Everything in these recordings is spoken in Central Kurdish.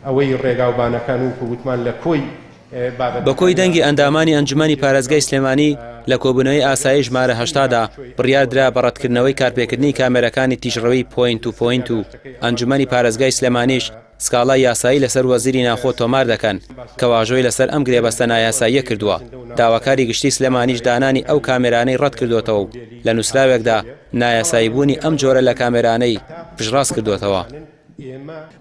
ئەوەی ڕێگاوبانەکان وەکو وتمان لە کۆی بە کۆی دەنگی ئەندامانی ئەنجومەنی پارێزگای سلێمانی لە کۆبوونەوەی ئاسایی ژمارە 80 دا بڕیاردرا بە ڕەتکردنەوەی کارپێکردنی کامێرەکانی تیژڕەوی point to point و ئەنجومەنی پارێزگای سلێمانیش سکاڵای یاسایی لەسەر وەزیری ناوخۆ تۆمار دەکەن کە واژۆی لەسەر ئەم گرێبەستە نایاساییە کردووە، داواکاری گشتی سلێمانیش دانانی ئەو کامێرانەی ڕەتکردۆتەوە و لە نووسراوێکدا نایاساییبوونی ئەم جۆرە لە کامێرانەی پشتڕاست کردۆتەوە.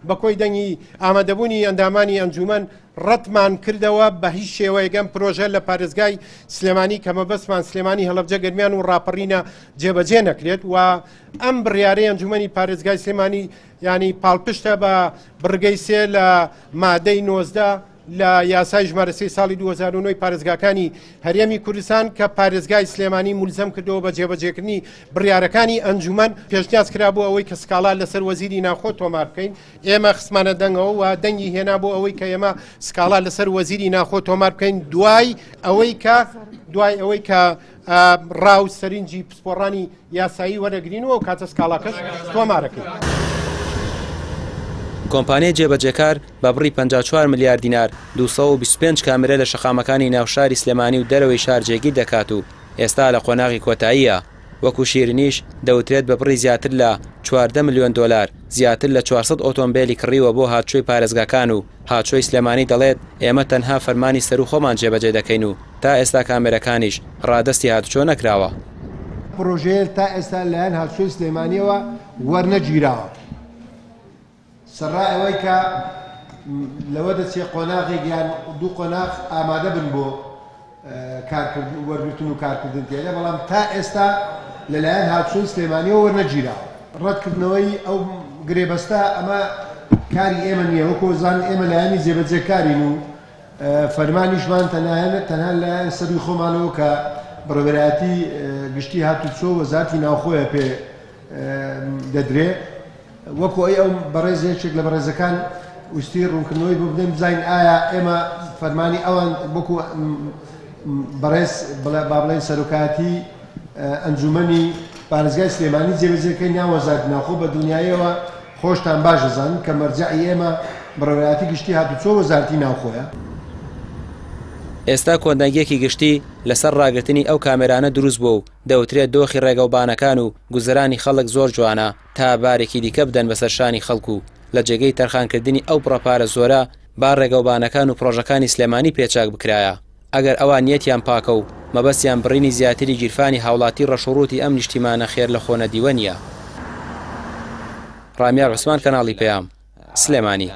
بە کۆی دەنگی ئامادەبوونی ئەندامانی ئەنجوومەن ڕەتمان کردەوە بە هیچ شێوەیەک ئەم پرۆژە لە پارێزگای سلێمانی کە مەبەستمان سلێمانی هەڵەبجە گەرمیان و ڕاپەڕینە جێبەجێ نەکرێت و ئەم بڕیارەی ئەنجوومەنی پارێزگای سلێمانی یانی پاڵپشتە بە بڕگەی سێ لە مادەی 19 لە یاسای ژمارە سێی ساڵی 2009 پارێزگاکانی هەرێمی کوردستان کە پارێزگای سلێمانی مولزەم کردەوە بە جێبەجێکردنی بڕیارەکانی ئەنجومەن پێشنیاز کرا بۆ ئەوەی کە سکاڵا لەسەر وەزیری ناوخۆ تۆمار بکەین ئێمە خستمانە دەنگەوە و دەنگی هێنا بۆ ئەوەی کە ئێمە سکاڵا لەسەر وەزیری ناوخۆ تۆمار بکەین دوای ئەوەی کە دوای ئەوەی کە ڕا و سەرنجی پسپۆڕانی یاسایی وەرەگرین و ئەو کاتە سکاڵاکەش تۆمارەکەین. کۆمپانیای جێبەجێکار بە بڕی 54 ملیار دینار 225 کامێرە لە شەقامەکانی ناو شاری سلێمانی و دەرەوەی شار جێگیر دەکات و ئێستا لە قۆناغی کۆتاییە. وەکو شیرینیش دەوترێت بە بڕی زیاتر لە 14 ملیۆن دۆلار زیاتر لە 400 ئۆتۆمبێلی کڕیوە بۆ هاتوچۆی پارێزگاکان و هاتوچۆی سلێمانی دەڵێت ئێمە تەنها فەرمانی سەروو خۆمان جێبەجێ دەکەین و تا ئێستا کامێرەکانیش ڕادەستی هاتوچۆ نەکراوە. پڕۆژەیە تا ئێستا لەلایەن هاتوچۆی سلێمانییەوە وەرنەگیراوە، سەرڕای ئەوەی کە لەوە دەچێت قۆناغێک یان دوو قۆناغ ئامادە بن بۆ کارکردن وەرگرتن و کارکردن تێدا، بەڵام تا ئێستا لەلایەن هاتوچۆی سلێمانییەوە وەرنەگیراوە. ڕەتکردنەوەی ئەو گرێبەستە ئەمە کاری ئێمە نییە، وەکو ئەزانن ئێمە لایەنی جێبەجێکارین و فەرمانیشمان تەنها لەلایەن سەرووی خۆمانەوە کە بەڕێوەبەرایەتی گشتی هاتوچۆ وەزارەتی ناوخۆیە پێ دەدرێ وەکو ئەی ئەو بەڕێز یەکێک لە بەڕێزەکان ویستی ڕوونکردنەوەی بۆ بدەین بزانین ئایا ئێمە فەرمانی ئەوان وەکو بەڕێز با بڵێن سەرۆکایەتی ئەنجومەنی پارێزگای سلێمانی جێبەجێ بکەین یان وەزارەتی ناوخۆ بە دڵنیاییەوە خۆشتان باش دەزانن کە مەرجەعی ئێمە بەڕێوەبەرایەتی گشتی هاتوچۆ وەزارەتی ناوخۆیە. ئێستا کۆدەنگییەکی گشتی لەسەر ڕاگرتنی ئەو کامێرانە دروست بووە و دەوترێت دۆخی ڕێگەوبانەکان و گوزەرانی خەڵک زۆر جوانە تا بارێکی دیکە بدەن بەسەر شانی خەڵک و لە جێگەی تەرخانکردنی ئەو بڕە پارە زۆرە با ڕێگەوبانەکان و پڕۆژەکانی سلێمانی پێ چاک بکرایە. ئەگەر ئەوان نیەتیان پاکە و مەبەستیان بڕینی زیاتری گیرفانی هاوڵاتی ڕەشوڕووتی ئەم نیشتیمانە خێر لە خۆ نەدیوە نیە. ڕامیار عوسمان کەناڵی پەیام، سلێمانی.